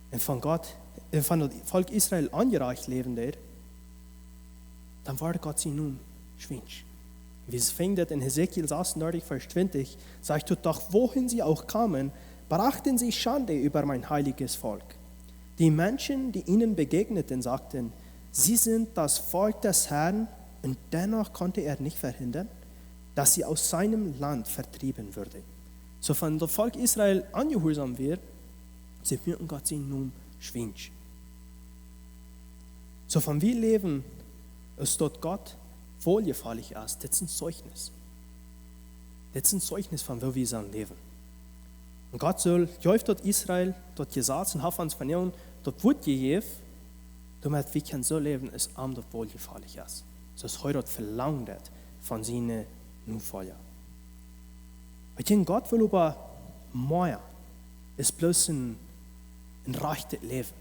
Un wan Gott, un wan daut Volkj Israel onjerajcht läwen deed, dan wort Gott sien Nomen schwiensch. Wie finjen daut en Hesekiel sechsunddreißig, Vers zwanzig, sajcht daut: „Doch wohin sie auch kamen, brachten sie Schande über mein heiliges Volk. Die Menschen, die ihnen begegneten, sagten: Sie sind das Volk des Herrn, und dennoch konnte er nicht verhindern, dass sie aus seinem Land vertrieben würden.“ Soo wan daut Volkj Israel onjehuarsaum wia, see muaken Gott sien Nomen schwiensch. Soo wan wie läwen, es daut Gott woljefallich es, dit es een Zeugnis. Dit es een Zeugnis von woo wie sellen läwen. Un Gott soo, jeef daut Israel, daut Jesaz, un haft ons von an daut Wort jejäft, doamet wie kjennen soo läwen, aus am daut woljefallich es. Soo aus hee daut velangt von siene Nofolja. Weetst, Gott well oba mea aus bloos een, een rajchtet Läwen.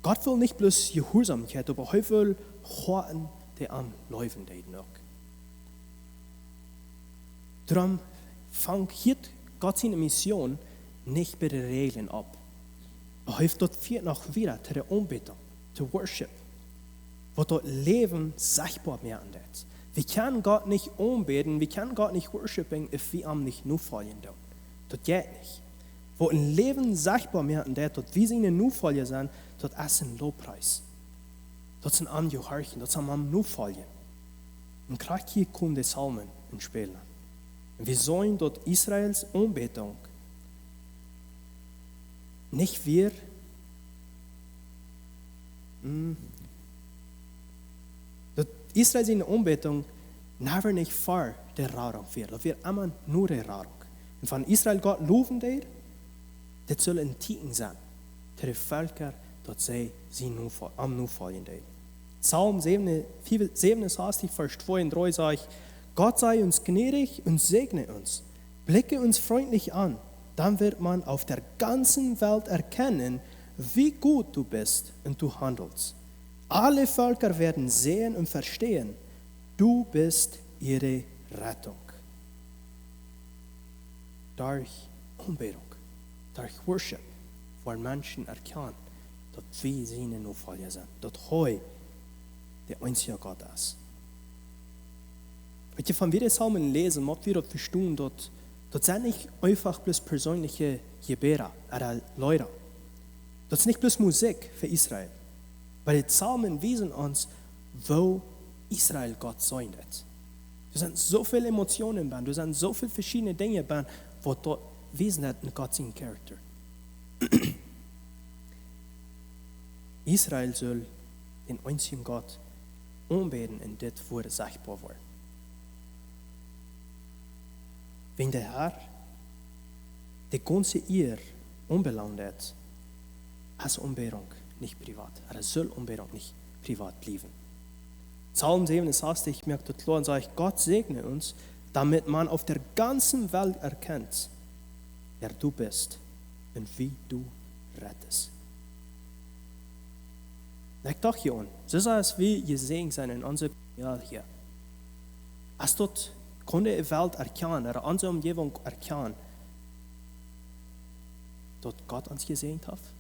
Gott well nich bloos Jehuarsaumkjeit, oba hee well Hoaten, dee am leewen deeden uk. Doarom fangt hia Gott siene Mission nich bie de Räajlen aun. Hee jeit wieda no wieda to de Aunbädunk, to Worship, waut daut Läwen sichtboa moaken deit. Wie kjennen Gott nich aunbäden, wie kjennen Gott nich worshipen, wan wie am nich nofoljen doonen. Daut jeit nich. Waut een Läwen sichtboa moaken deit, daut wie siene Nofolja sent, daut es een Lofpries. Daut es een Aunjehorchen, daut es een am Nofoljen. Un krakjt hia komen de Psalmen enn Spell. Un wie seenen, daut Israels Aunbädunk nich wia Mm. Daut Israel siene Aunbädunk never nich ver de Radunk wia. Daut wia emma no de Radunk. Un wan Israel Gott lowen deed, dit sull een Tieekjen sennen to de Velkja, daut see am nofol-, am nofoljen deeden. Psalm sewenensastig, Varsch twee un dree sajcht: Gott sei uns gnädig und segne uns. Blicke uns freundlich an, dann wird man auf der ganzen Welt erkennen, wie gut du bist und du handelst. Alle Völker werden sehen und verstehen, du bist ihre Rettung. Derch Aunbädunk, derch Worship, woaren Menschen erkjanen, daut wie siene Nofolja sent, daut hee de eensje Gott es. Weet jie, wan wie de Psalmen läsen, mott wie daut vestonen, daut, daut sent nich eefach bloos perseenelje Jebäda ooda Leeda. Daut es nich bloos Musikj fa Israel. Oba de Psalmen wiesen ons, woo Israel Gott seenen deit. Doa sent soo väl Emotionen bennen, doa sent soo väl veschiedne Dinja bennen, waut doa wiesen deit en Gott sien Character. Israel sull dän eensjen Gott aunbäden un dit wia sichtboa woaren. Wan de Herr de gaunze Ieed aunbelangt, es Aunbädunk nich privat. Ooda sull Aunbädunk nich privat bliewen. Psalm sewenensastig moakt daut kloa un sajcht: Gott segne uns, damit man auf der ganzen Welt erkennt, wer du bist und wie du rettest. Un ekj docht hia aun, soo aus wie jesäajent sent en onse Welt hia. Aus daut kunn de Welt erkjanen, ooda onse Omjäwunk erkjanen, daut Gott ons jesäajent haft?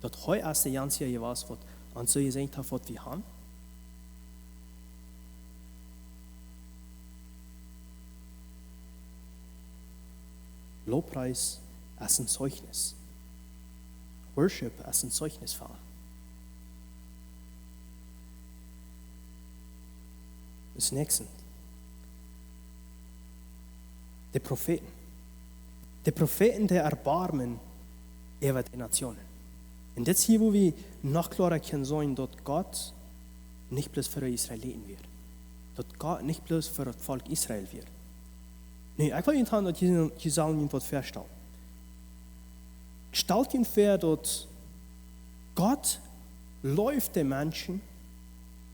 Daut hee es de eensja jewast, waut ons soo jesäajent haft, waut wie haben? Lofpries es een Zeichnis. Worship es een Zeichnis von. Daut näakjste. De Profeeten. De Profeeten, dee erboarmen äwa de Nationen. Un dit es hia, wua wie noch kloara kjennen seenen, daut Gott nich bloos fa de Israeliten wia. Daut Gott nich bloos fa daut Volkj Israel wia. Nä, ekj well junt han, daut jie, jie sellen junt waut väastalen. Stalt junt väa, daut Gott leeft de Menschen,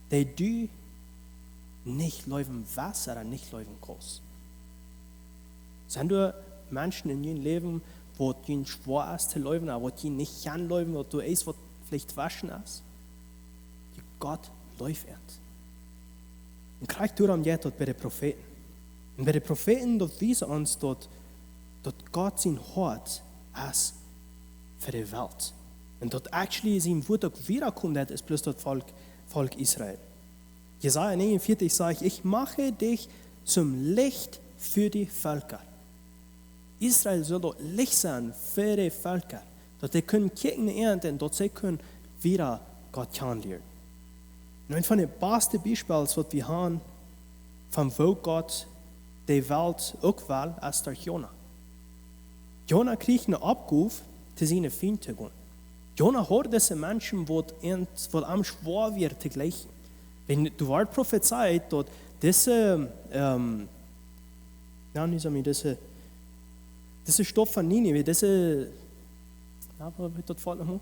dee du nich leewen west ooda nich leewen kaust. Sent doa Menschen en dien Läwen, waut die schwoa es to leewen, ooda waut die nich kjennen leewen, waut doa es, waut veleicht tweschen es? Dee Gott leeft an. Un krakjt doarom jeit daut bie de Profeeten. Un bie de Profeeten, daut wiest ons daut, daut Gott sien Hoat es fa de Welt. Un daut actually sien Wuat uk wieda kjemt, daut es bloos daut Volkj, Volkj Israel. Jesaja negenundvierzig sajcht: Ich mache dich zum Licht für die Völker. Israel sull daut Licht sennen fa de Velkja, daut dee kjennen kjikjen no an un daut see kjennen wieda Gott kjanen lieren. Un eent von de baste Biespels, waut wie haben von woo Gott de Welt uk well, es derch Jona. Jona kjrieech eene Oppgow, to siene Fiend to gonen. Jona hieed dise Menschen, waut an, waut am schwoa wia to jlikjen. Wan, doa wort profezeit, daut dise, ähm, na, nich soo, dise, dise Staut von Ninive, dise, na, woo heet daut Volkj noch mol?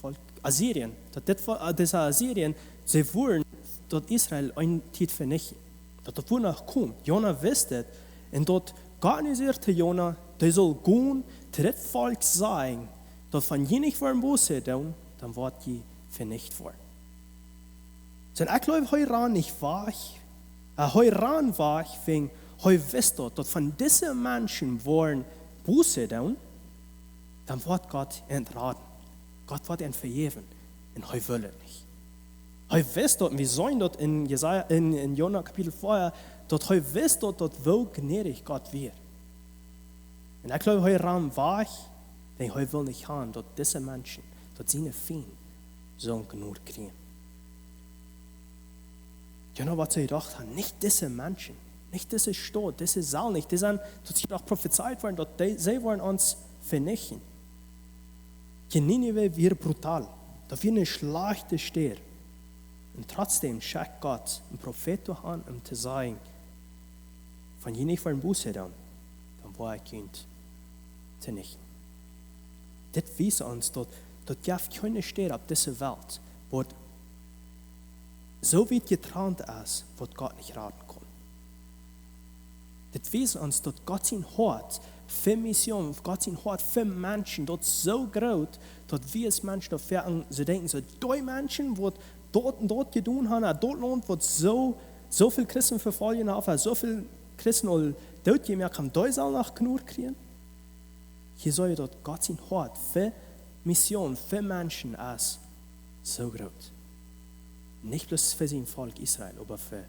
Volkj Assyrien. Daut dit Volkj, äh, dise Assyrien, see wullen daut Israel eene Tiet venichten. Daut daut wia noch komen. Jona wist et. Un daut Gott nu säd to Jona, dee saul gonen, to dit Volkj sajen, daut wan jie nich woaren Buss doonen, dan woa jie venicht woaren. Soo, ekj jleew, hee rand nich wajch, äh, hee rand wajch, wäajen hee wist daut, daut wan dise Menschen woaren Buss doonen, dan woat Gott an raden. Gott woat an vejäwen. Un hee well et nich. Hee wist daut, un wie seenen daut en Jesaja, en, en Jona Kapitel vea, daut hee wist daut, daut woo jnädich Gott wia. Un ekj jleew, hee rand wajch, wäajen hee well nich haben, daut dise Menschen, daut siene Fiend, soo eene Jnod kjrieen. Jona, waut see jedocht haben, nich dise Menschen, nich dise Staut, dise Saul nich, dee sent, daut es doch profezeit worden, daut dee, see woaren ons venichten. Ninive wia brutal. Daut wia eene schlajchte Staut. Un trotzdäm schekjt Gott eenen Profeet doahan, om to sajen: Wan jie nich woaren Buße doonen, dan woa ekj junt venichten. Dit wiest ons daut, daut jeft kjeene Staut opp dise Welt, waut soo wiet jetrant es, waut Gott nich raden kaun. Dit wiest ons daut Gott sien Hoat fa Mission, Gott sien Hoat fa Menschen, daut es soo groot, daut wie aus Menschen doafäa aun, soo denkjen, soo dee Menschen, waut daut un daut jedonen haben, un daut Launt, waut soo, soo väl Christen vefolcht haft, soo väl Christen aul dootjemoakt haben, dee sellen noch Gnod kjrieen. Hia sach wie daut Gott sien Hoat fa Mission, fa Menschen es soo groot. Nich bloos fa sien Volkj Israel, oba fa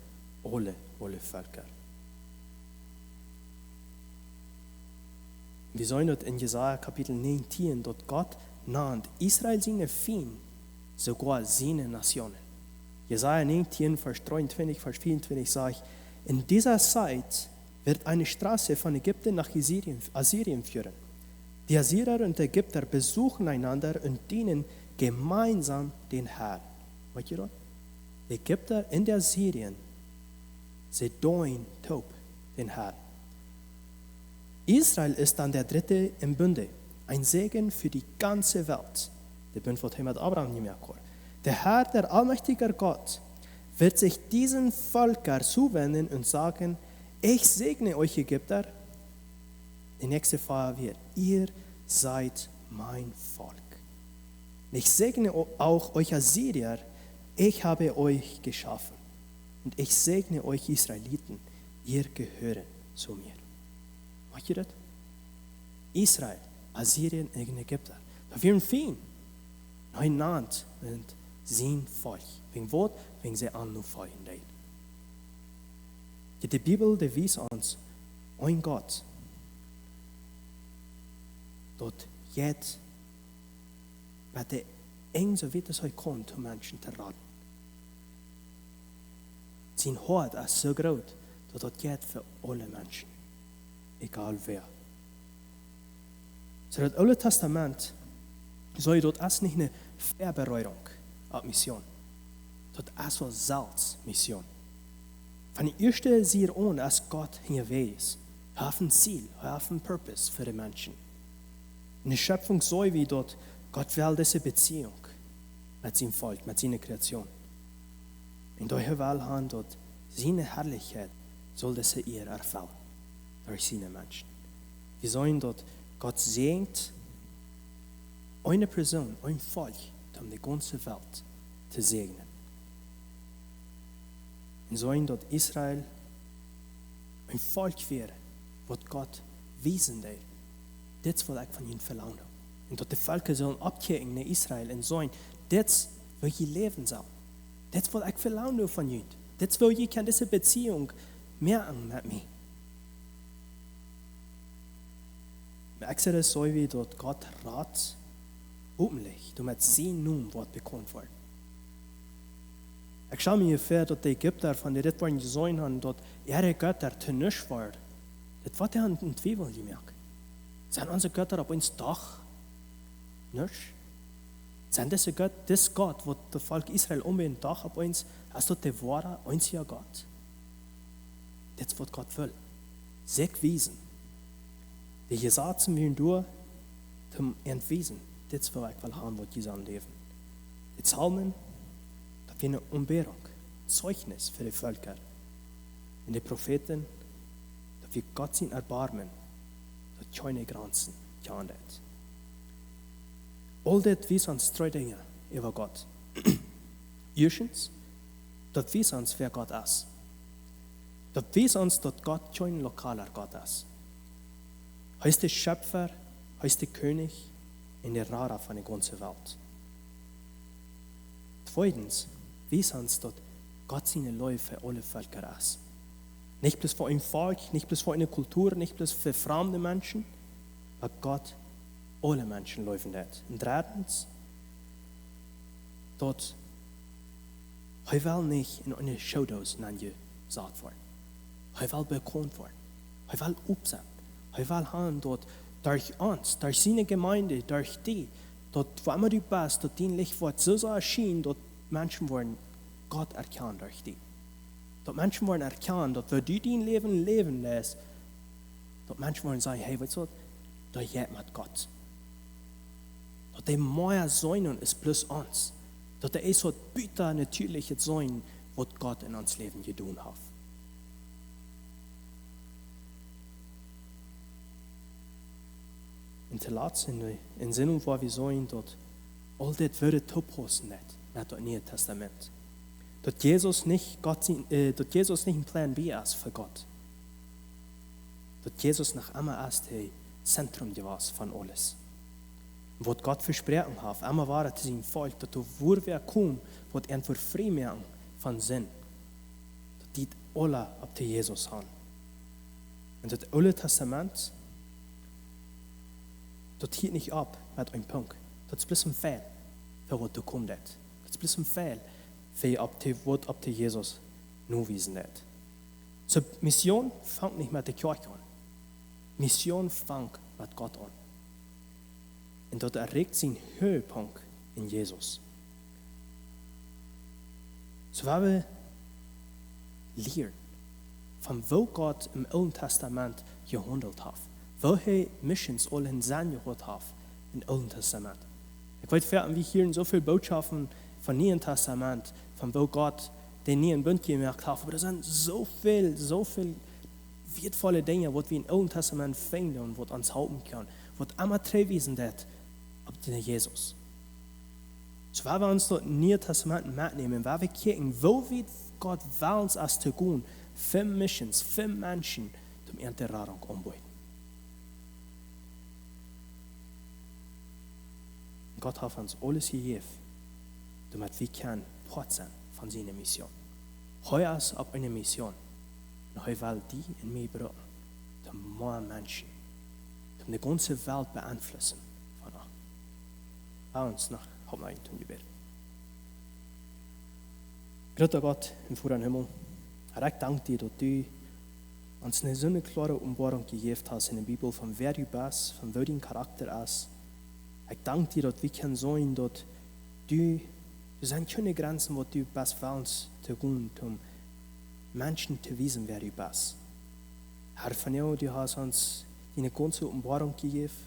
aule, aule Velkja. Wie seenen daut en Jesaja Kapitel näajentieen, daut Gott nant Israel siene Fiend soogoa siene Nationen. Jesaja näajentieen, Varsch dreeuntwintich, Varsch vieeuntwintich sajcht: In dieser Zeit wird eine Straße von Ägypten nach Assyrien, Assyrien führen. Die Assyrer und Ägypter besuchen einander und dienen gemeinsam den Herrn. Weet jie daut? Ägypter un de Assyrer, see deenen toop dän Herrn. Israel ist dann der Dritte im Bunde, ein Segen für die ganze Welt. De Bunt, waut hee met Abraham jemoakt haud. Der Herr, der allmächtige Gott, wird sich diesen Völkern zuwenden und sagen: Ich segne euch Ägypter. De näakjste Varsch wia: Ihr seid mein Volk. Ich segne o-, auch euch Assyrer, ich habe euch geschaffen. Und ich segne euch Israeliten, ihr gehören zu mir. Weet jie daut? Israel, Assyrien un Ägypten. Daut wieren Fiend. Un hee nant an sien Volkj. Wäajen waut? Wäajen see am nofoljen deeden. De Bibel, dee wiest ons, een Gott, daut jeit met de Enj soo wiet aus hee kaun, om Menschen to raden. Sien Hoat es soo groot, daut daut jeit fa aule Menschen, egal wäa. Soo daut Oole Tastament, soo daut es nich eene Väabereidunk opp Mission. Daut es woo selfst Mission. Von de ieeschte Sied aun es Gott hia jewast. Hee haft een Ziel, hee haft een Purpose fa de Menschen. En de Schöpfung seen wie daut Gott well dise Beziehung met sien Volkj, met siene Kreation. Un doa well hee han daut siene Harlichkjeit saul dise Ieed erfellen derch siene Menschen. Wie seenen daut Gott säajent eene Persoon, een Volkj, om de gaunze Welt to säajnen. Un seenen daut Israel een Volkj wia, waut Gott wiesen deed: Dit es waut ekj von junt velang. Un daut de Velkja sellen oppkjikjen no Israel un sajen: Dit es woo jie läwen sellen. Dit es waut ekj velang von junt. Dit es woo jie kjennen dise Beziehung moaken met mie. Bie Exodus seenen wie daut Gott rat openlich, doamet sien Nomen woat bekaunt woaren. Ekj stal mie väa, daut de Ägypta, wan dee dit woaren jeseenen haben, daut äare Jetta to nuscht wieren. Daut woat an Twiewel jemoakt. Sent onse Jetta opp eent doch nuscht? Sent dise Jett, dis Gott, waut daut Volkj Israel aunbäden, doch opp eent, es daut de woare, eensje Gott? Dit es waut Gott well. Sikj wiesen. De Jesazen wieren doa, om an to wiesen: Dit es woo ekj well han, waut jie sellen läwen. De Psalmen, daut wia eene Openboarunk, Zeichnis fa de Velkja. Un de Profeeten, daut wia Gott sien Erbarmen, daut kjeene Grenzen kjand. Aul dit wiest ons dree Dinja äwa Gott. Ieeschtens, daut wiest ons, wäa Gott es. Daut wiest ons, daut Gott kjeen lokaler Gott es. Hee es de Schepfa, hee es de Kjennich un de Rada von de gaunze Welt. Tweedens, wiest ons, daut Gott siene Leew fa aule Velkja es. Nich bloos fa een Volkj, nich bloos fa eene Kultua, nich bloos fa framde Menschen, oba Gott aule Menschen leewen deed. Un dreddens, daut hee well nich en eene Schoodoos nenjesat woaren. Hee well bekaunt woaren. Hee well opp sennen. Hee well han, daut derch ons, derch siene Jemeent, derch die, Daut wua emma du best, daut dien Licht woat soo sea schienen, daut Menschen woaren Gott erkjanen derch die. Daut Menschen woaren erkjanen, daut woo du dien Läwen läwen lätst, daut Menschen woaren sajen: "Hey, weetst du waut? Daut jeit met Gott." Daut dee mea seenen es bloos ons. Daut dee es waut buta natieelichet seenen, waut Gott en ons Läwen jedonen haft. Un toolatst en, en Sindach, wua wie seenen, daut aul dit woat toopaussen, daut, met daut Niee Tastament. Daut Jesus nich Gott sien, äh, daut Jesus nich een Plan B es fa Gott. Daut Jesus noch emma es daut Zentrum jewast von aules. Waut Gott vesproaken haft, emma wada to sien Volkj, daut doa woat wäa komen, waut an woat frie moaken von Sind. Daut deit aules opp to Jesus han. Un daut Oole Tastament, daut hieet nich opp met een Punkt. Daut es bloos een Fäl fa waut doa komen deit. Daut es bloos een Fäl fa opp to, waut opp to Jesus nowiesen deit. Soo, Mission fangt nich met de Kjoakj aun. Mission fangt met Gott aun. Un daut erreicht sienen Hechtpunkt en Jesus. Soo, wua wie lieren von woo Gott em Oolen Tastament jehaundelt haft, woo hee Missions aul en Senn jehaut haft em Oolen Tastament. Ekj weet, wie hieren soo väl Bootschoften vom Nieen Tastament, von woo Gott dän nieen Bunt jemoakt haft, oba doa sent soo väl, soo väl wieetvolle Dinja, waut wie em Oolen Tastament finjen un waut ons halpen kaun, waut emma trigj wiesen deit opp dän Jesus. Soo, wua wie ons daut Niee Tastament metnämen, wua wie kjikjen, woo wiet Gott well ons aus to gonen, fa Missions, fa Menschen, om an de Radunk auntobeeden. Gott haft ons aules jejäft, doamet wie kjennen Poat sennen von siene Mission. Hee es opp eene Mission. Un hee well die un mie brucken, om mea Menschen, om de gaunze Welt beeinflussen von am. Lot ons noch halpen em Jebäd. Groota Gott un Voda em Himmel, Herr, ekj dank die, daut du ons eene soone kloare Openboarunk jejäft hast en de Bibel von wäa du best, von woo dien Charakter es. Ekj dank die, daut wie kjennen seenen, daut du, doa sent kjeene Grenzen, waut du best well ons to gonen, om Menschen to wiesen, wäa du best. Herr, vondoag, du hast ons diene gaunze Openboarunk jejäft.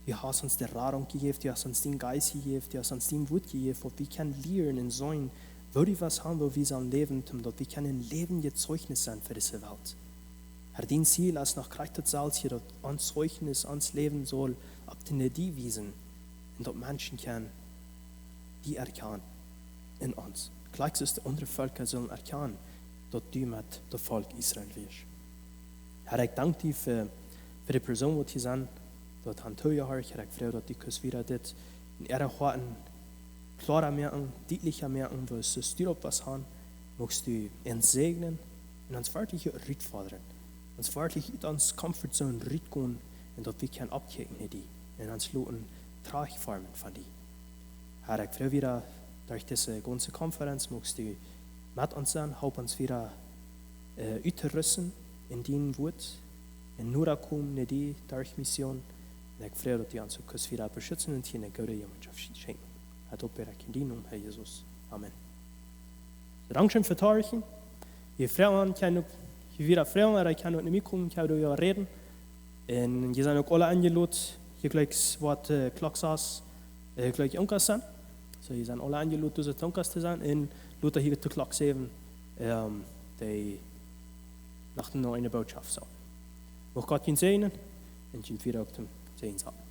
Du hast ons de Radunk jejäft, du hast ons dienen Jeist jejäft, du hast ons dien Wuat jejäft, waut wie kjennen lieren un seenen, woo du waut haben, woo wie sellen läwen, om daut wie kjennen läwendjet Zeichnis sennen fa dise Welt. Herr, dien Ziel es noch krakjt daut selwje, daut ons Zeichnis, ons Läwen saul opp dän Nieen wiesen un daut Menschen kjennen die erkjanen en ons. Krakjt soo aus de aundre Velkja sellen erkjanen, daut du met daut Volkj Israel wieescht. Herr, ekj dank die fa, fa de Persoon, waut hia sent, daut han toojehorcht. Herr, ekj froag, daut du kaust wada dit en äare Hoaten kloara moaken, dietlicha moaken, woo see Stua opp waut han, muchst du an säajnen un ons werkjlich rutfodren. Ons werkjlich ut onse Comfort Zone rutgonen un daut wie kjennen oppkjikjen no die un ons loten trajchtformen von die. Herr, ekj froag wada, derch dise gaunze Konferenz, muchst du met ons sennen, halp ons wada, äh, uttoorusten en dien Wuat, un noda komen no die derch Mission. Un ekj froag, daut du ons uk kaust wada beschützen un hia eene goode Jemeenschoft schenkjen. Daut bäd ekj en dienen Nomen, Herr Jesus. Amen. Soo, dankscheen fa daut Horchen. Jie Froagen, kjennen uk, jie wada Froagen, ooda kjennen uk no mie komen, ekj woa doaräwa räden. Un jie sent uk aule enjelot, hia jlikj waut, äh, Klock sass, äh, jlikj Unkas sennen. Soo, jie sent aule enjelot, doa Unkas to sennen. Un lota hia to Klock säwen, ähm, dee noch, noch eene Botschoft soo. Mucht Gott junt säajnen un junt wada uk toom Säajen sennen.